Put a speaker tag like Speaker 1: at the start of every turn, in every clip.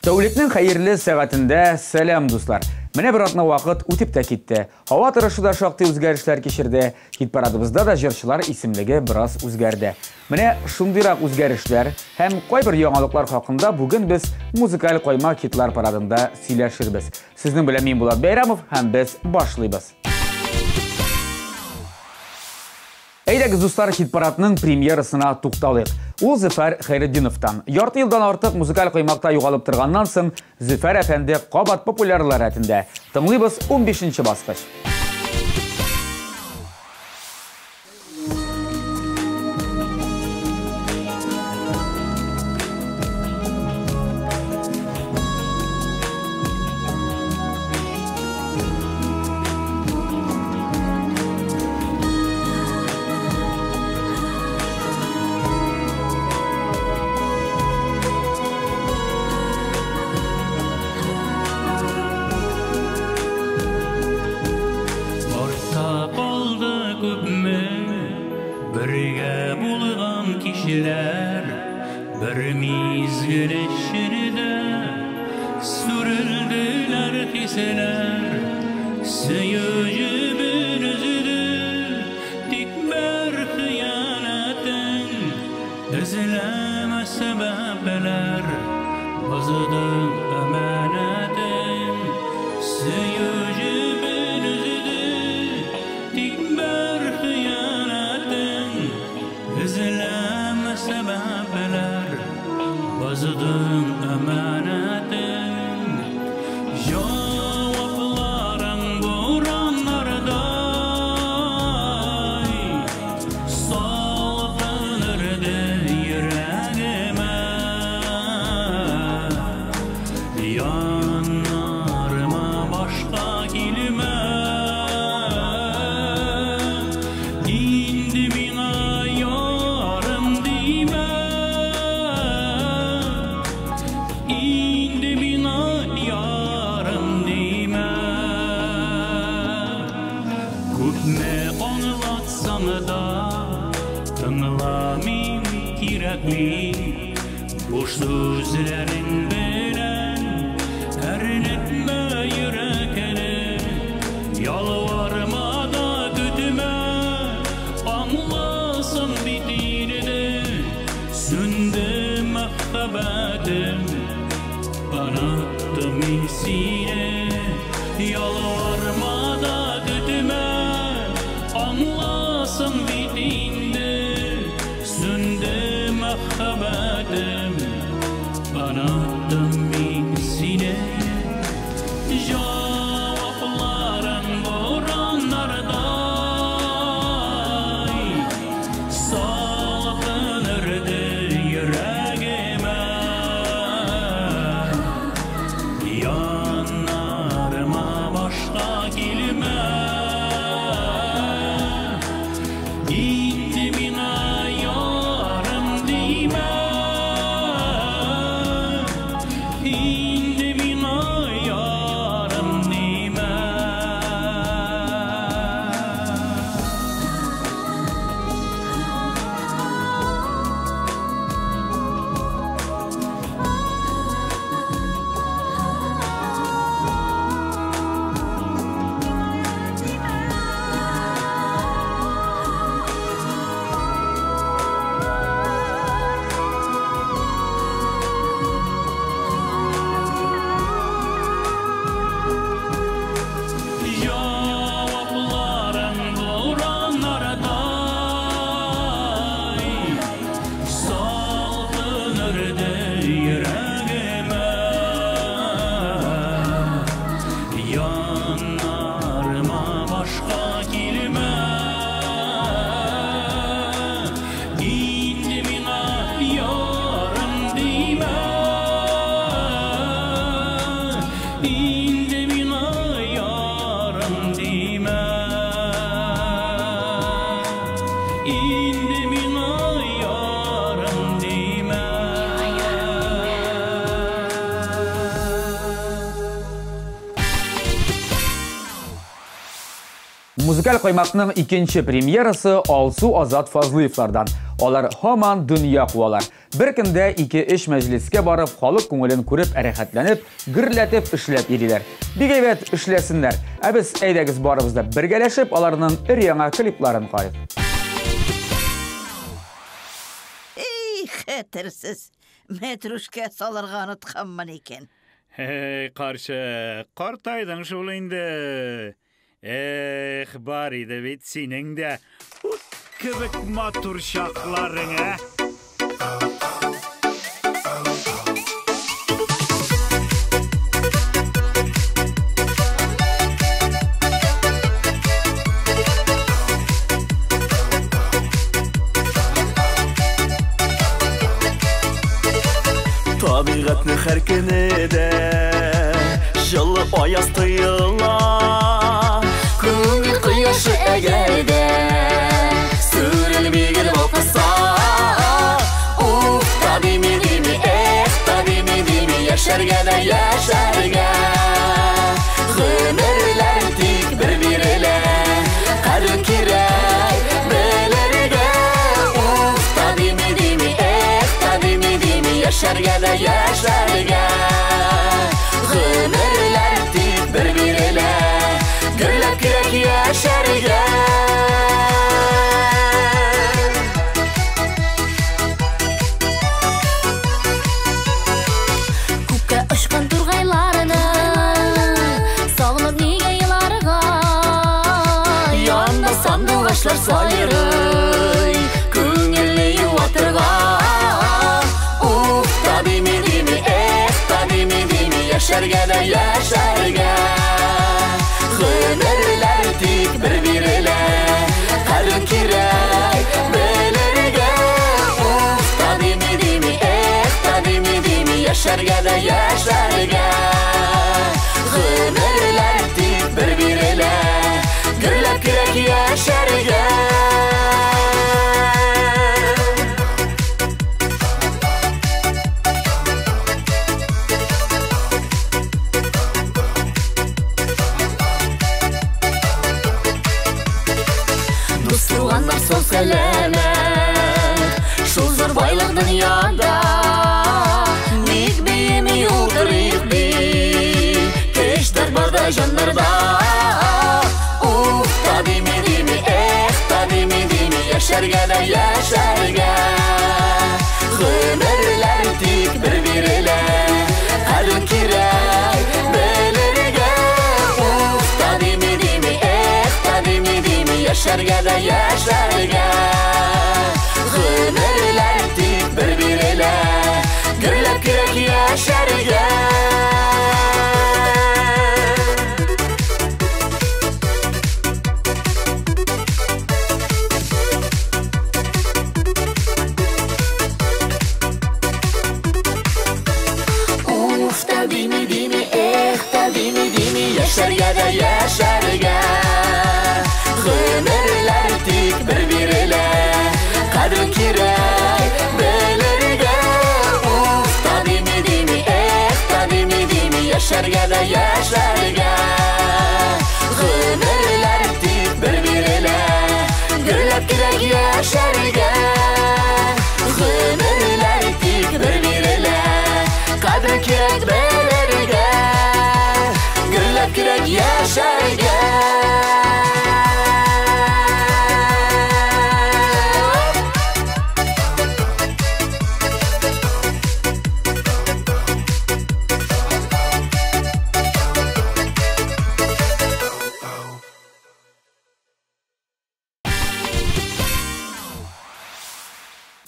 Speaker 1: Тәүлекнең хәерле сәгатендә сәлам, дуслар. Менә бер атна вакыт үтеп тә китте. Һава торышы да шактый үзгәрешләр кичерде. Хит-парадыбызда да җырчылар исемлеге бераз үзгәрде. Менә шундыйрак үзгәрешләр һәм кайбер яңалыклар хакында бүген без музыкаль кайма хитлар парадында сөйләшербез. Сезнең белән мин Булат Бәйрәмов һәм без башлыйбыз. Әйдәгез, дуслар, хит-парадның премьерасына тукталыйк. Ул Зөфәр Хәйретдиновтан. Ярты елдан артык музыкаль коймакта югалып торганнан соң, Зөфәр әфәнде кабат популярлар рәтендә. Тыңлыйбыз 15 баскыч.
Speaker 2: Артта калды күпме бергә булган кичләр, бер мизгел эчендә сүрелделәр хисләр. Сөю җебен өзде, тик бер хыянәтең эзләмә сәбәпләр, бозды әманәтең. Сөю җебен өзде, тик бер хыянәтең эзләмә сәбәпләр, боздың әманәтең. Җавапларың бураннардай салкын өрде йөрәгемә. Яннарыма башка килмә. Инде миңа ярым димә. Инде миңа ярым димә. Күпме аңлатсаң да, тыңламыйм, кирәкми. Буш сүзләрең белән әрнетмә йөрәкне. Ялварма да көтмә, аңласың бит инде. Сүнде мәхәббәтем, оныттым мин сине. Ялварма да көтмә, аңласың бит инде. Сүнде мәхәббәтем, оныттым мин сине. Җавапларың бураннардай салкын өрде йөрәгемә. Яннарыма башка килмә. Инде миңа ярым димә. Инде миңа ярым
Speaker 1: Музыкаль каймакның икенче премьерасы Алсу Азат Фазлыевлардан. Алар һаман дөнья куалар. Бер көндә 2-3 мәҗлескә барып, халык күңелен күреп, рәхәтләнеп, гөрләтеп эшләп йөриләр. Бик әйбәт эшләсеннәр. Ә без әйдәгез барыбыз да бергәләшеп, аларның өр-яңа клипларын карыйк.
Speaker 3: Эй, хәтерсез. Мәтрүшкә салырга онытканмын икән.
Speaker 2: Эй, карчык, картайдың шул инде. Эх, бар иде бит синең дә ут кебек матур чакларың, ә?
Speaker 4: Табигатьнең һәр көне дә җылы аяз тоела. Күңел кояшы әгәр дә сүрелми гел балкыса. Уф, та дими, дими, эх, та дими, дими, яшәргә дә яшәргә. Гомерләр тик бер бирелә, кадер кирәк белергә. Уф, та дими, дими, эх, та дими, дими, яшәргә дә яшәргә. Гомерләр тик бер бирелә, гөрләп кирәк яшәргә.
Speaker 5: Күккә очкан тургайларны сагынып нигә еларга?
Speaker 4: Янда сандугачлар сайрый, күңелне юатырга. Уф, та дими, дими, эх, та дими, дими, яшәргә дә яшәргә. Гомерләр тик бер бирелә, кадер кирәк белергә. Уф, та дими, дими, эх, та дими, дими, яшәргә дә яшәргә. Гомерләр тик бер бирелә, гөрләп кирәк яшәргә. Дус туганнар сау сәламәт, шул зур байлык дөньяда. Ник биеми утырыйк бит, көчләр бар да җаннарда. Уф, та дими, дими, эх, та дими, дими, яшәргә дә яшәргә. Гомерләр тик бер бирелә, кадер кирәк белергә. Уф, та дими, дими, эх, та дими, дими, яшәргә дә яшәргә. Гомерләр тик бер бирелә, гөрләп кирәк яшәргә. Уф, та дими, дими, эх, та дими, дими, яшәргә дә яшәргә. Гомерләр тик бер бирелә, кадер кирәк белергә. Уф, та дими, дими, эх, та дими, дими, яшәргә дә яшәргә. Гомерләр тик бер бирелә, гөрләп кирәк яшәргә. Гомерләр тик бер бирелә, кадер кирәк белергә. Гөрләп кирәк яшәргә.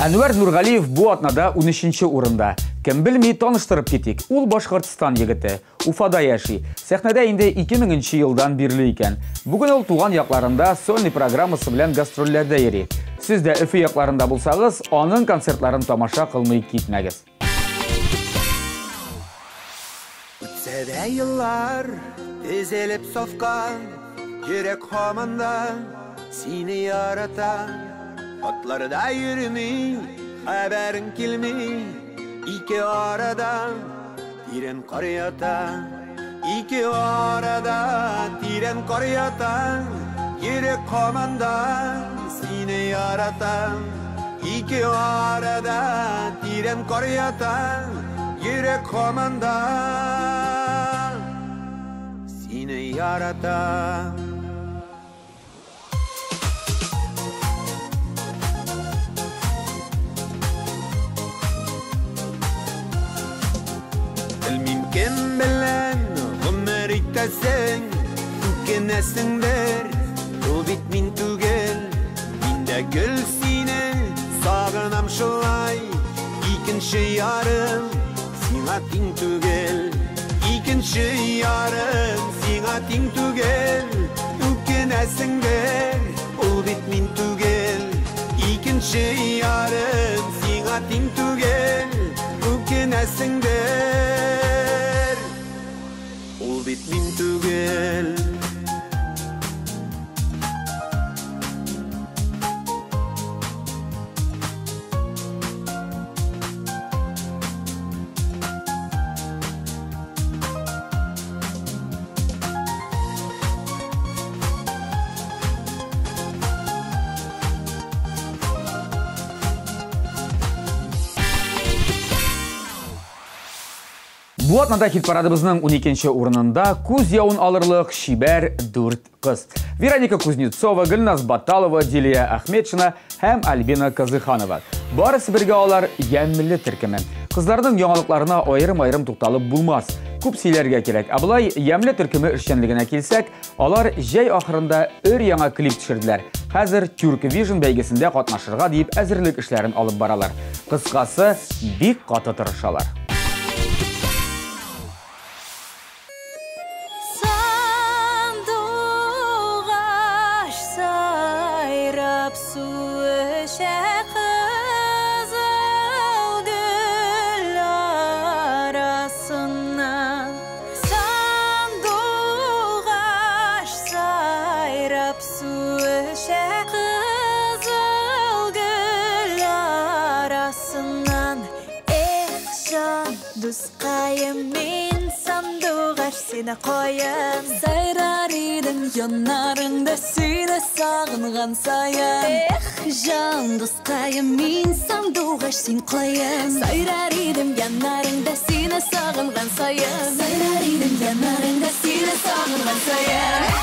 Speaker 1: Әнвәр Нургалиев бу атнада 13-нче урында. Кем белми, таныштырып китик. Ул Башкортстан егете. Уфада яши. Сәхнәдә инде 2000 елдан бирле икән. Бүген ул туган якларында сольный программасы белән гастрольләрдә йөри. Сез дә Өфе якларында булсагыз, аның концертларын тамаша кылмый китмәгез.
Speaker 6: Үтсә дә еллар тезелеп сафка, йөрәк һаман да сине ярата. Атларда йөрми, хәбәрең килми, ике арада тирән кар ята. Ике арада тирән кар ята, Йөрәк һаман да сине ярата. Ике арада тирән кар ята. Йөрәк һаман да сине ярата. Белмим кем белән гомер итәсең, үкенәсеңдер, ул бит мин түгел. Мин дә гел сине сагынам шулай. Икенче ярым сиңа тиң түгел. Икенче ярым сиңа тиң түгел. Үкенәсеңдер, ул бит мин түгел. Икенче ярым сиңа тиң түгел. Үкенәсеңдер, ул бит мин түгел.
Speaker 1: Бу атнада хит-парадыбызның 12-нче урынында күз явын алырлык чибәр 4 кыз. Вероника Кузнецова, Гөлназ Баталова, Дилия Ахметшина һәм Альбина Казыханова. Барысы бергә алар ямьле төркеме. Кызларның яңалыкларына аерым-аерым тукталып булмас. Күп сөйләргә кирәк. Ә болай ямьле төркеме эшчәнлегенә килсәк, алар җәй ахырында өр яңа клип төшерделәр. Хәзер Turk Vision бәйгесендә катнашырга дип әзерлек эшләрен алып баралар. Кыскасы, бик каты тырышалар.
Speaker 5: Дускаем мин сандугаш сине коям. Сайрар идем яннарыңда сине сагынган саен. Эх, жан дускаем мин сандугаш син коям. Сайрар идем яннарыңда сине сагынган саен. Сайрар идем яннарыңда сине сагынган саен.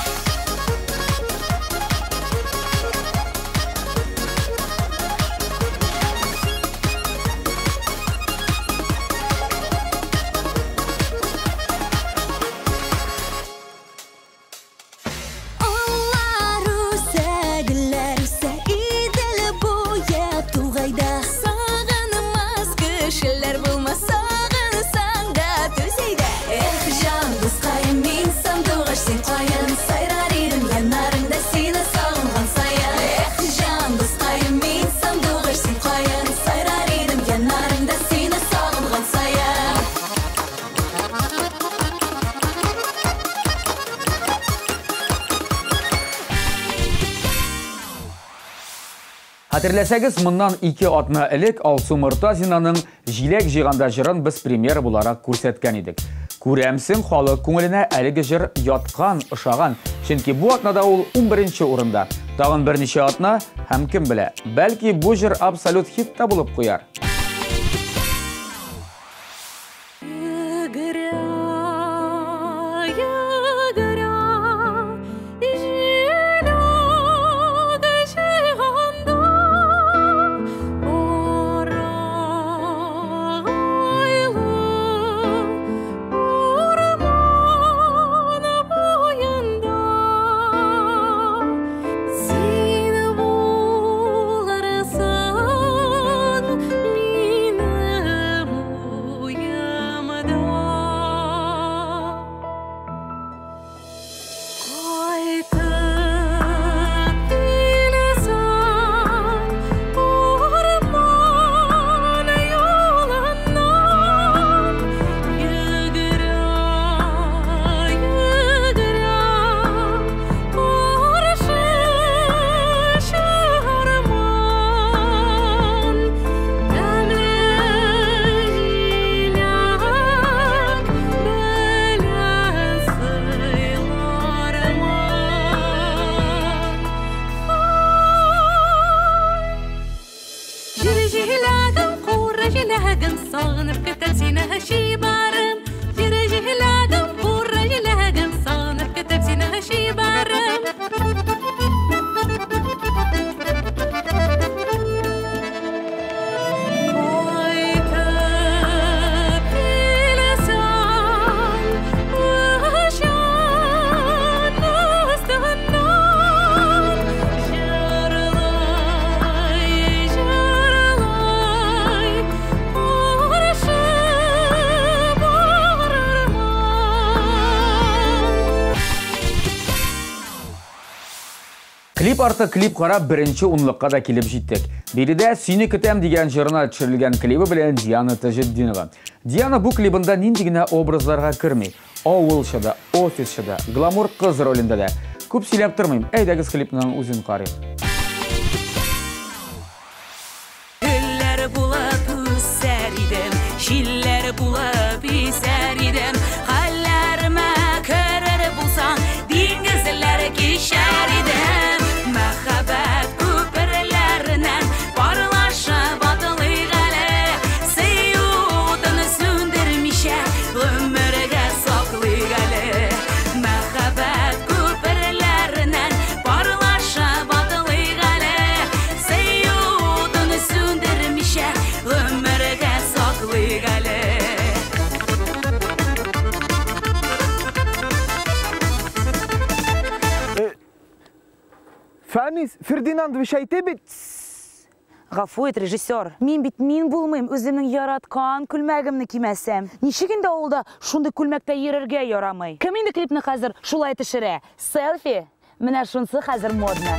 Speaker 1: Хәтерләсәгез, моннан 2 атна элек Алсу Мортазинаның Җиләк җыйганда җырын без премьера буларак күрсәткән идек. Күрәмсең, халык күңеленә әлеге җыр яткан, ошаган. Чөнки бу атнада ул 11-нче урында. Тагын берничә атна һәм кем белә, бәлки бу җыр абсолют хит та булып куяр.
Speaker 5: Син булырсың.
Speaker 1: Клип арты клип карап беренче унлыкка да килеп җиттек. Биредә Сине көтәм дигән җырына төшерелгән клибы белән Диана Таҗетдинова. Диана бу клибында нинди генә образларга керми. Авылча да, офисчы да, гламур кыз ролендә дә. Күп сөйләп тормыйм, әйдәгез клипның үзен карыйк.
Speaker 5: Гөлләр булып үсәр идем, җилләр булып исәр идем. Хәлләремә керер булсаң, диңгезләр кичәр идем. Мәхәббәт күперләреннән парлашып атлыйк әле. Сөю утын сүндермичә, гомергә саклыйк әле. Мәхәббәт күперләреннән парлашып атлыйк әле. Сөю утын сүндермичә, гомергә саклыйк әле.
Speaker 7: Фәнис Фердинандович әйтә бит.
Speaker 8: Гафу ит, режиссер. Мин бит мин булмыйм, үземнең яраткан күлмәгемне кимәсәм. Ничек инде авылда шундый күлмәктә йөрергә ярамый? Кем инде клипны хәзер шулай төшерә? Селфи? Менә шунсы хәзер модно.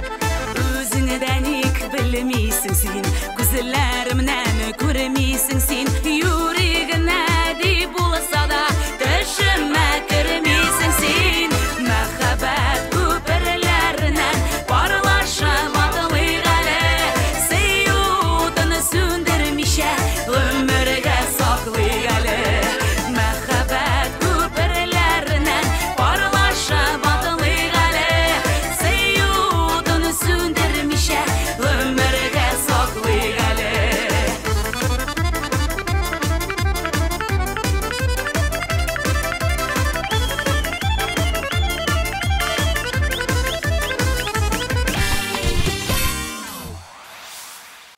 Speaker 5: Үзеңне дә ник белмисең син, күзләремнән күрмисең син. Юри генә дип булса да, төшемә кермисең син. Мәхәббәт күперләреннән парлашып атлыйк әле. Сөю утын сүндермичә, гомергә саклыйк әле. Мәхәббәт күперләреннән парлашып атлыйк әле. Сөю утын сүндермичә, гомергә саклыйк әле.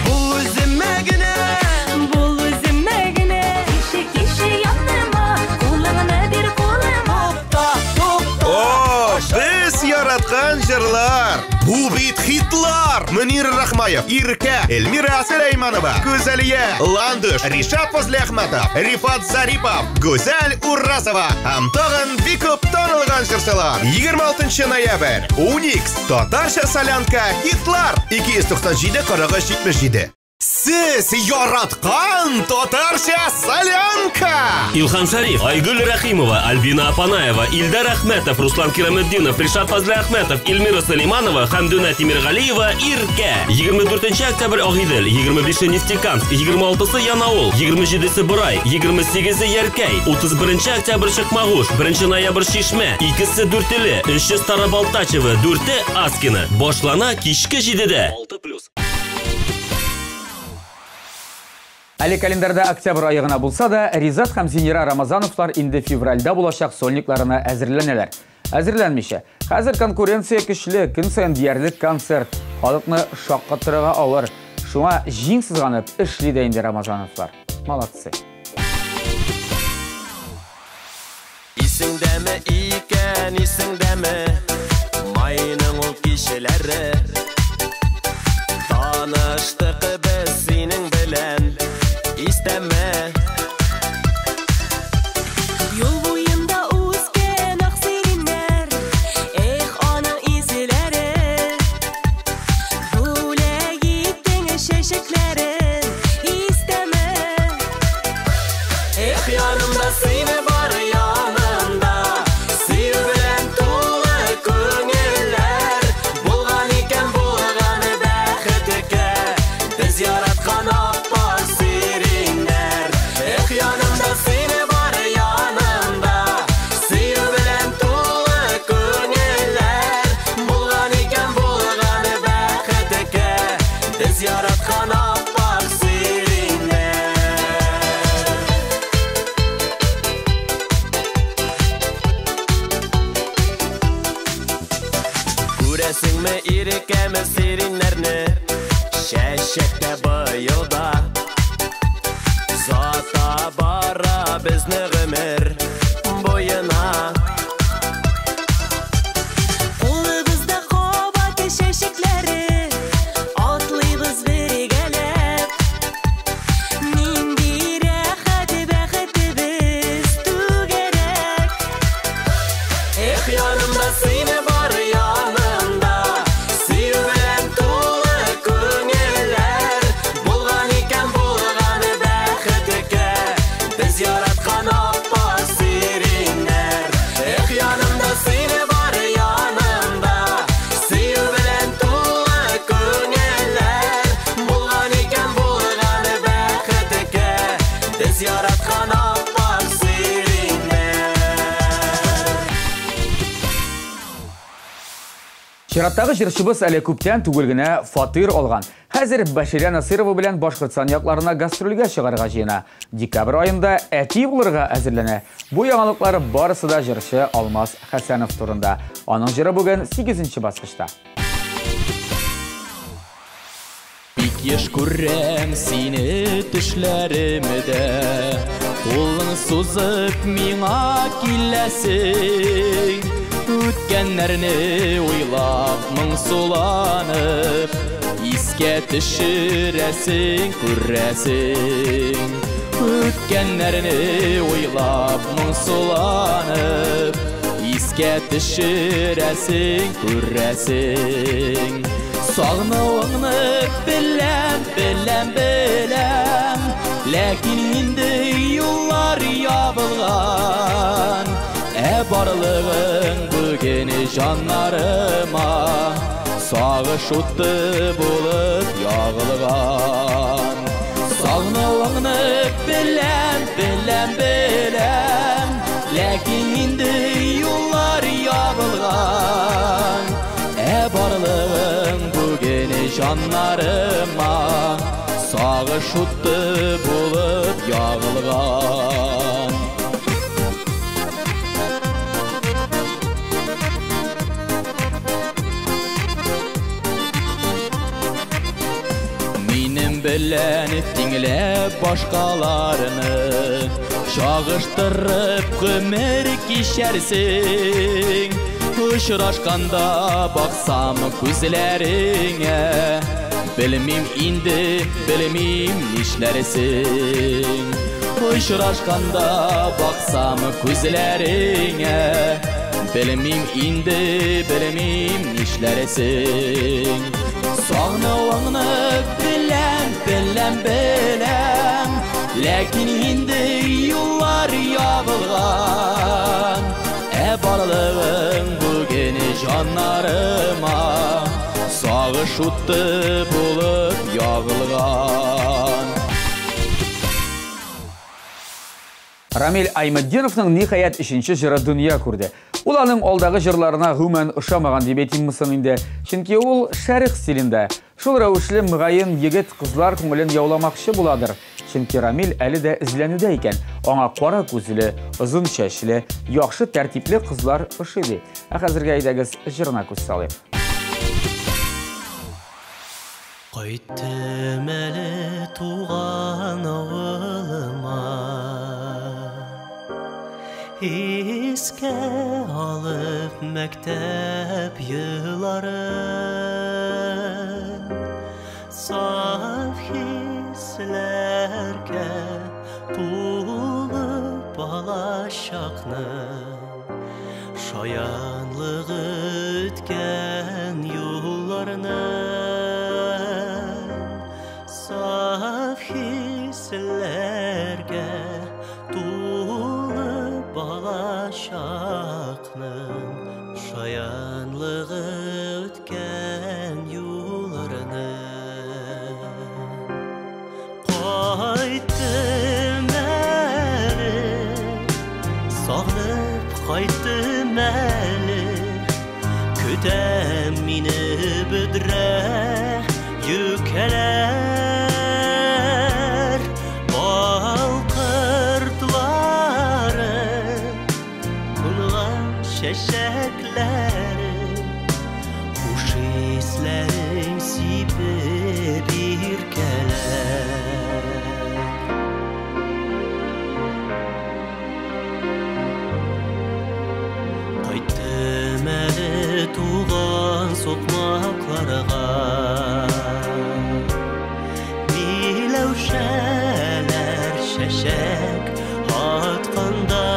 Speaker 6: Бул үземә генә,
Speaker 5: Бул үземә генә. Кеше, кеше яныма, кулыңны бир кулыма.
Speaker 9: О, без яраткан җырлар! Бу бит хитлар! Мөнир Рахмаев, Иркә, Эльмира Сөләйманова, Гүзәлия, Ландыш, Ришат Фазлиәхмәтов, Рифат Зарипов, Гүзәл Уразова һәм тагын бик күп танылган җырчылар. 26 ноябрь, Уникс, Татарча солянка, хитлар 297 43 77. Сез яраткан татарча солянка!
Speaker 10: Илһам Шариф, Айгөл Рәхимова, Альбина Апанаева, Илдар Әхмәтов, Руслан Кираметдинов, Ришат Фазлиәхмәтов, Эльмира Сөләйманова, Хәмдүнә Тимергалиева, Иркә. 24 октябрь Агыйдел, 25 Нефтекамск, 26 Янаул, 27 Борай, 28 Яркәй, 31 октябрь Чакмагыш, 1 ноябрь Чишмә, 2 Дүртөйле, 3 Старобалтачево, 4 Аскино. Башлана кичке 7-дә. 6+.
Speaker 1: Әле календарьда октябрь ае гына булса да, Ризат һәм Зинира Рамазановлар инде февральдә булачак сольникларына әзерләнәләр. Әзерләнмичә. Хәзер конкуренция көчле, көн саен диярлек концерт. Халыкны шаккатырырга авыр. Шуңа җиң сызганып эшли дә инде Рамазановлар. Молодцы.
Speaker 6: Исеңдәме икән, исеңдәме Майның ул кичәләре? Таныштык без синең белән, истәме?
Speaker 5: Юл буенда үскән ак сиреннәр, эх, аның изеләре. Бүләк иттең чәчәкләрен, истәме?
Speaker 6: Эх, янымда сине бар янымда, сөю белән тулы күңелләр. Булган икән булган бәхеткә, без яраткан аппак сиреннәр. Эх, янымда сине бар янымда, сөю белән тулы күңелләр. Булган икән булган бәхеткә, без яраткан аппак сиреннәр. Күрәсеңме иркәме сиреннәрне, чәчәктә быел да. Зата бара безне гомер буена.
Speaker 5: Кулыбызда кабат чәчәкләре, атлыйбыз бергәләп. Нинди рәхәт бәхетебез түгәрәк.
Speaker 6: Эх, янымда сине бар янымда, сөю
Speaker 1: Чираттагы җырчыбыз әле күптән түгел генә фатир алган. Хәзер Бәширә Насыйрова белән Башкортстан якларына гастрольгә чыгарга җыена. Декабрь аенда әти булырга әзерләнә. Бу яңалыклар барысы да җырчы Алмаз Хәсәнов турында. Аның җыры бүген 8 баскычта.
Speaker 11: Бик еш күрәм сине төшләремдә, кулың сузып миңа киләсең. Үткәннәрне уйлап, моңсуланып, искә төшерәсең, күрәсең. Үткәннәрне уйлап, моңсуланып, искә төшерәсең, күрәсең. Сагынуыңны беләм, беләм, беләм, ләкин инде юллар ябылган. Ә барлыгың бүген җаннарыма сагыш уты булып ягылган. Сагынуыңны беләм, беләм, беләм, ләкин инде юллар ябылган. Ә барлыгың бүген җаннарыма сагыш уты булып ягылган. Минем белән тиңләп башкаларны чагыштырып гомер кичәрсең. Очрашканда баксам күзләреңә, белмим инде, белмим нишләрсең. Очрашканда баксам күзләреңә, белмим инде, белмим нишләрсең. Сагынуыңны беләм, беләм, беләм, ләкин инде юллар ябылган. Ә барлыгың бүген җаннарыма сагыш уты булып ягылган.
Speaker 1: Рамил Айметдиновның ниһаять 3-нче җыры дөнья күрде. Ул аның алдагы җырларына гомумән ошамаган дип әйтимме соң инде? Чөнки ул шәрык стилендә. Шул рәвешле мөгаен егет кызлар күңелен яуламакчы буладыр. Чөнки Рамил әле дә эзләнүдә икән. Аңа кара күзле, озын чәчле, яхшы тәртипле кызлар ошый ди. Ә хәзергә әйдәгез җырына күз салыйк.
Speaker 6: Кайттым әле туган авылыма, искә алып мәктәп елларын, саф хисләргә тулы балачакның шаянлыгы үткән юлларны, саф хисләргә тулы балачакның шаянлыгы үткән юлларны. Кайттым әле, сагынып кайттым әле, көтәм мине бөдрә юкәләр, бал кортлары, кунган чәчәкләре, хуш исләрең сибеп иркәләр. Кайттым әле туган сукмакларга, миләүшәләр чәчәк атканда,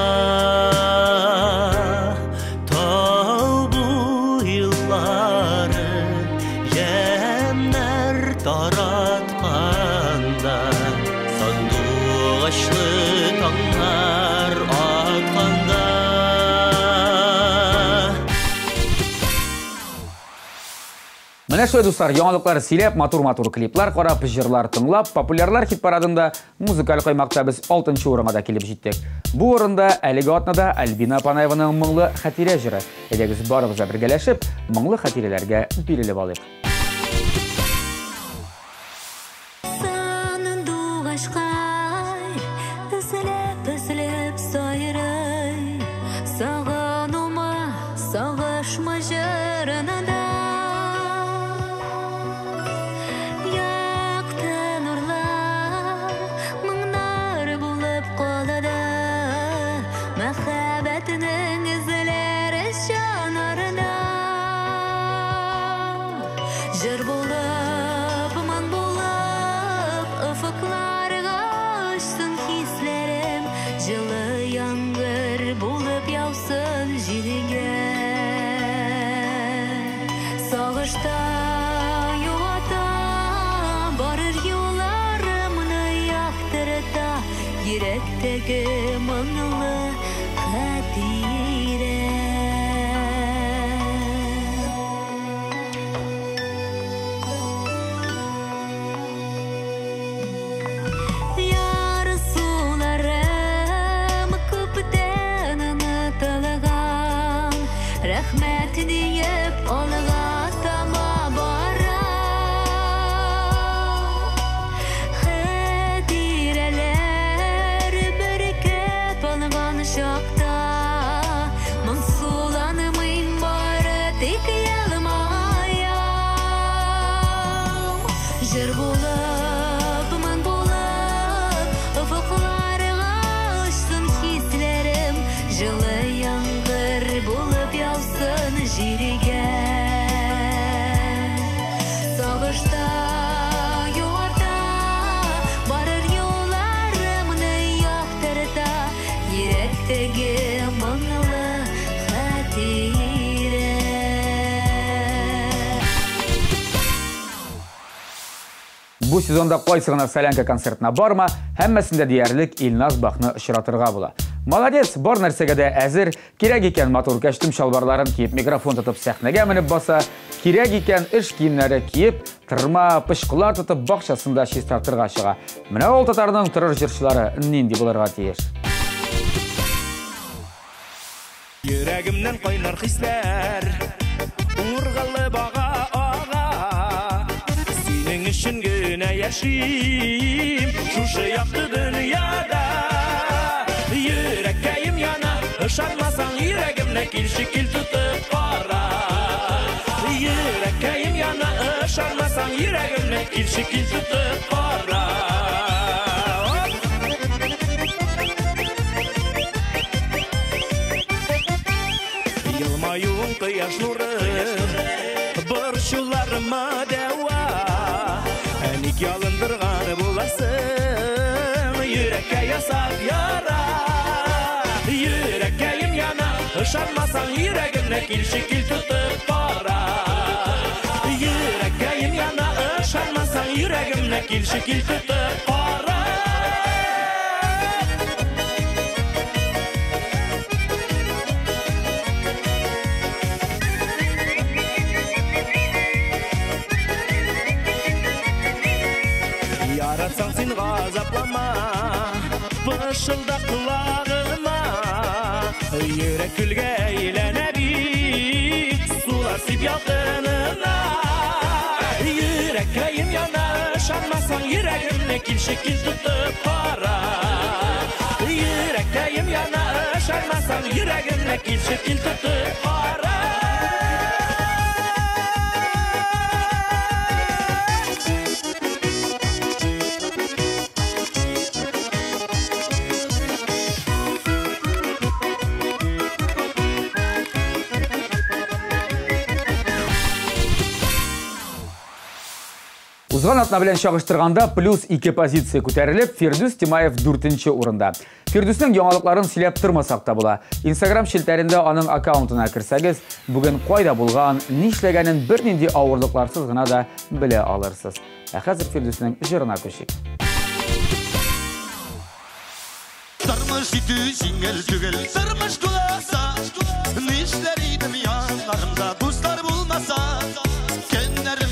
Speaker 6: тау буйлары ямьнәр таратканда.
Speaker 1: Менә шулай, дуслар, яңалыклар сөйләп, матур-матур клиплар карап, җырлар тыңлап, популярлар хит-парадында музыкаль каймакта без 6 урынга да килеп җиттек. Бу урында әлеге атнада Альбина Апанаеваның моңлы хатирә җыры. Әйдәгез барыбыз да бергәләшеп, моңлы хатирәләргә бирелеп алыйк.
Speaker 5: Сандугачкай, өзелеп-өзелеп сайрый, сагынума, сагышма җырында. Якты нурлар, моңнар булып калды, мәхәббәтнең эзләре җаннарында. Җыр булып, моң булып, офыкларга очсын хисләрем, җылы яңгыр булып яусын җиргә. Сагышта юата, барыр юлларымны яктырта, йөрәктәге моңлы хатирә. Ярсуларым күптән онытылган, рәхмәт диеп алга таба барам. Хатирәләр бөркеп алган чакта, моңсуланмыйм, бары тик елмаям. Җыр булып, моң булып, офыкларга очсын хисләрем, җылы яңгыр булып яусын җиргә. Сагышта юата, барыр юлларымны яктырта, йөрәктәге моңлы хатирә.
Speaker 1: Бу сезонда кайсы гына солянка концертына барма, һәммәсендә диярлек Илназ Бахны очратырга була. Молодец, бар нәрсәгә дә әзер, кирәк икән матур костюм чалбарларын киеп, микрофон тотып сәхнәгә менеп баса, кирәк икән эш киемнәре киеп, тырма, пычкылар тотып бакчасында чистартырга чыга. Менә ул татарның тырыш җырчылары нинди булырга тиеш.
Speaker 12: Йөрәгемнән кайнар хисләр ургылып ага ага, синең өчен генә яшим шушы якты дөньяда. Йөрәккәем яна, ышанмасаң йөрәгемне килче кил тотып кара. Йөрәккәем яна, ышанмасаң йөрәгемне килче кил тотып кара. Елмаюың кояш нуры, борчуларыма дәва. Ә ник ялындырган буласың, йөрәккә ясап яра. Йөрәккәем яна, ышанмасаң йөрәгемне килче кил тотып кара. Йөрәккәем яна, ышанмасаң йөрәгемне килче кил тотып кара. Яратсаң син газаплама, пышылда колагыма. Йөрәк көлгә әйләнә бит, сулар сип ялкынына. Йөрәккәем яна, ышанмасаң йөрәгемне килче кил тотып кара. Йөрәккәем яна, ышанмасаң йөрәгемне килче кил тотып кара.
Speaker 1: Узган атна белән чагыштырганда плюс 2 позиция күтәрелеп, Фирдүс Тимаев 4-нче урында. Фирдүснең яңалыкларын сөйләп тормасак та була. Инстаграм челтәрендә аның аккаунтына керсәгез, бүген кайда булган, нишләгәнен бернинди авырлыкларсыз гына да белә алырсыз. Ә хәзер Фирдүснең җырына күчик.
Speaker 13: Тормыш итү җиңел түгел, тормыш куласа, нишләр идем яннарымда дуслар булмаса, көннәрем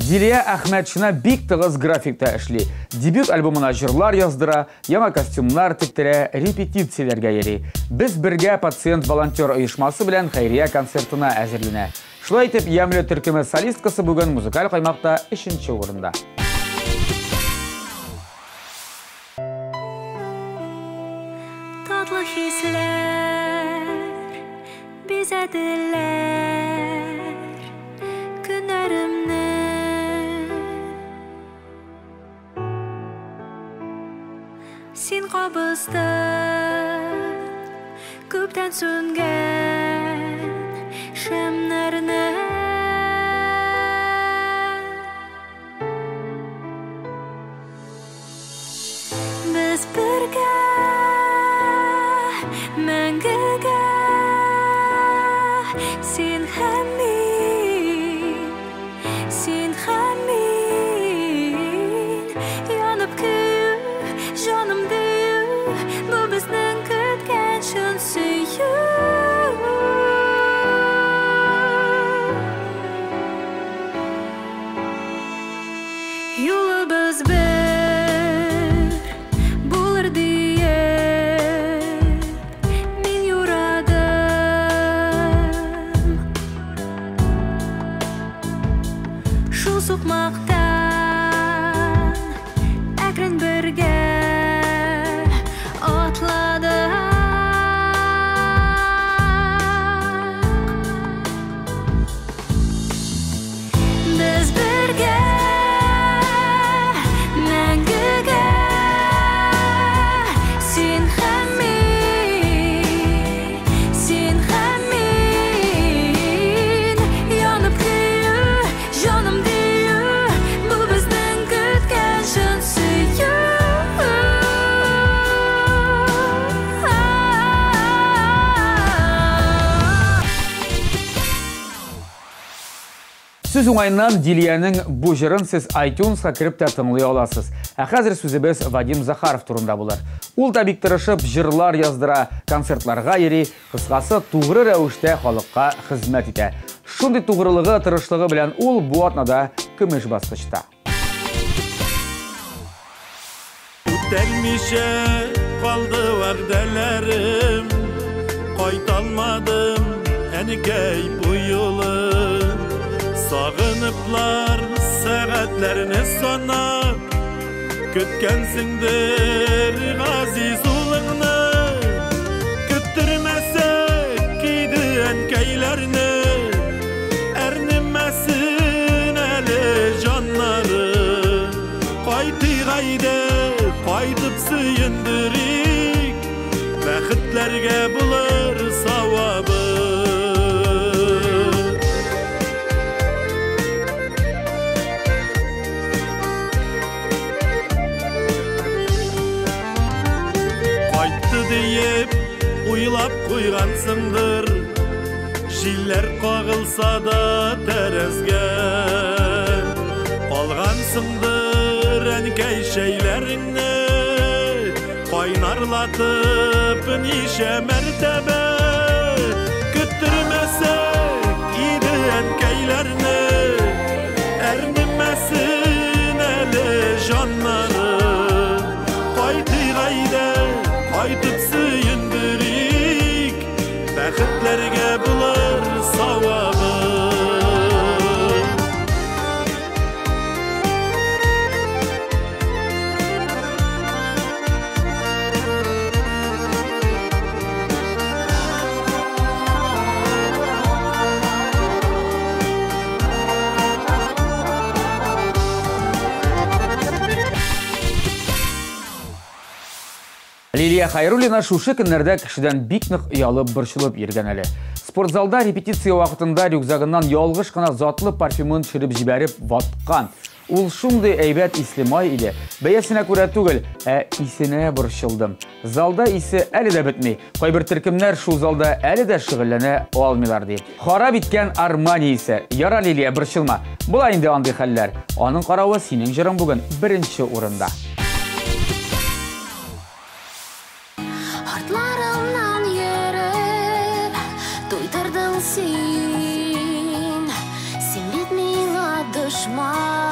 Speaker 1: Дилия Әхмәтшина бик тыгыз графикта эшли. Дебют альбомына җырлар яздыра, яңа костюмнар тектерә, репетицияләргә йөри. Без бергә пациент-волонтер оешмасы белән хәйрия концертына әзерләнә. Шулай итеп, Ямле төркеме солисткасы бүген музыкаль каймакта 3нче урында.
Speaker 5: Татлы хисләр бизәделәр көннәремне. Син кабыздың күптән сүнгән шәмнәрне. Без бергә мәңгегә, син һәм мин, син һәм мин. Янып көю, җаным дию, бу безнең көткән чын сөю. Юлыбыз бер булыр диеп мин юрадым. Шул сукмактан әкрен бергә атладык. Без бергә мәңгегә, син һәм мин, син һәм мин. Янып көю, җаным дию, бу безнең көткән чын сөю.
Speaker 1: Сүз уңаеннан Дилиянең бу җырын сез iTunes-ка кереп тә тыңлый аласыз. Ә хәзер сүзебез Вадим Захаров турында булыр. Ул да бик тырышып җырлар яздыра, концертларга йөри, кыскасы тугры рәвештә халыкка хезмәт итә. Шундый тугрылыгы, тырышлыгы белән ул бу атнада көмеш баскычта.
Speaker 14: Үтәлмичә калды вәгъдәләрем, кайталмадым әнкәй бу юлы. Сагыныплар сәгатьләрне санап, көткәнсеңдер газиз улыңны. Көттермәсәк иде әнкәйләрне, әрнемәсен әле җаннары. Кайтыйк әйдә, кайтып сөендерик, бәхетләргә булыр савабы. Кайтты диеп уйлап куйгансыңдыр, җилләр кагылса да тәрәзгә. Алгансыңдыр әнкәй чәйләреңне, кайнарлатып ничә мәртәбә. Көттермәсәк иде әнкәйләрне, әрнемәсен әле җаннары. Кайтыйк әйдә, кайтып сөендерик, бәхетләргә булыр савабы.
Speaker 1: Лилия Хайруллина шушы көннәрдә кешедән бик нык оялып, борчылып йөргән әле. Спортзалда репетиция вакытында рюкзагыннан ялгыш кына затлы парфюмын төшереп җибәреп ваткан. Ул шундый әйбәт исле май иде. Бәясенә күрә түгел, ә исенә борчылдым. Залда исе әле дә бетми. Кайбер төркемнәр шул залда әле дә шөгыльләнә алмыйлар ди. Харап иткән Армани исе. Яра, Лилия, борчылма. Була инде андый хәлләр. Аның каравы синең җырың бүген беренче урында.
Speaker 5: Артларымнан йөреп, туйдырдың син. Син бит миңа дошман.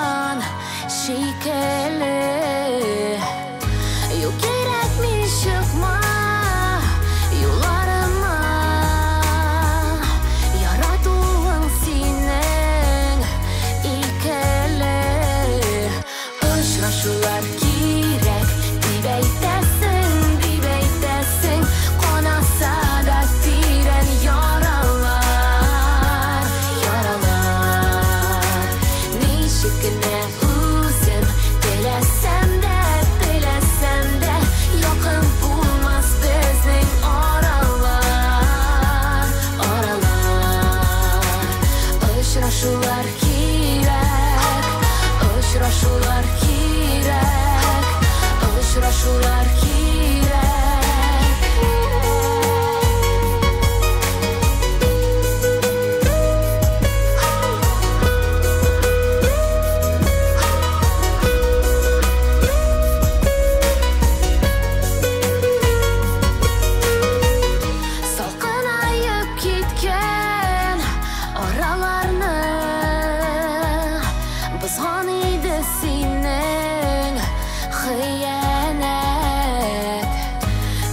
Speaker 5: Очрашулар кирәк, очрашулар кирәк, очрашулар кирәк. Салкынаеп киткән араларны бозган иде синең хыянәт.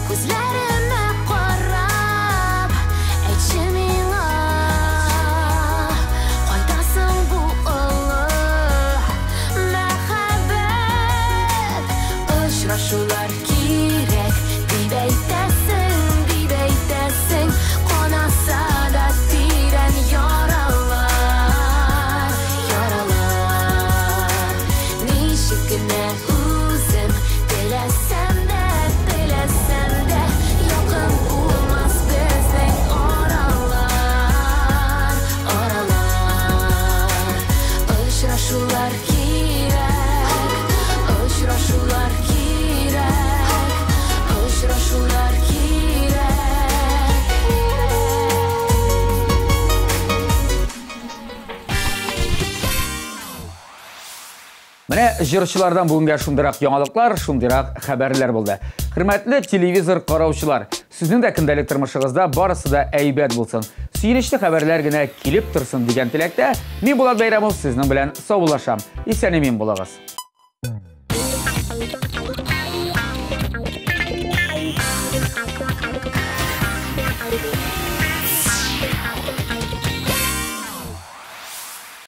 Speaker 5: Күзләремә карап әйтче миңа, кайда соң бу олы мәхәббәт? Очрашулар кирәк дип әйтәсең, дип әйтәсең, канаса да тирән яралар, яралар. Ничек кенә үзем теләсәм дә, теләсәм дә, якын булмас безнең аралар, аралар. Очрашулар кирәк, очрашулар кирәк, очрашулар кирәк.
Speaker 1: Менә җырчылардан бүгенгә шундыйрак яңалыклар, шундыйрак хәбәрләр булды. Хөрмәтле телевизор караучылар, сезнең дә көндәлек тормышыгызда барысы да әйбәт булсын. Сөенечле хәбәрләр генә килеп торсын дигән теләктә, мин Булат Бәйрәмов сезнең белән саубуллашам. Исән-имин булыгыз.
Speaker 5: Thank you.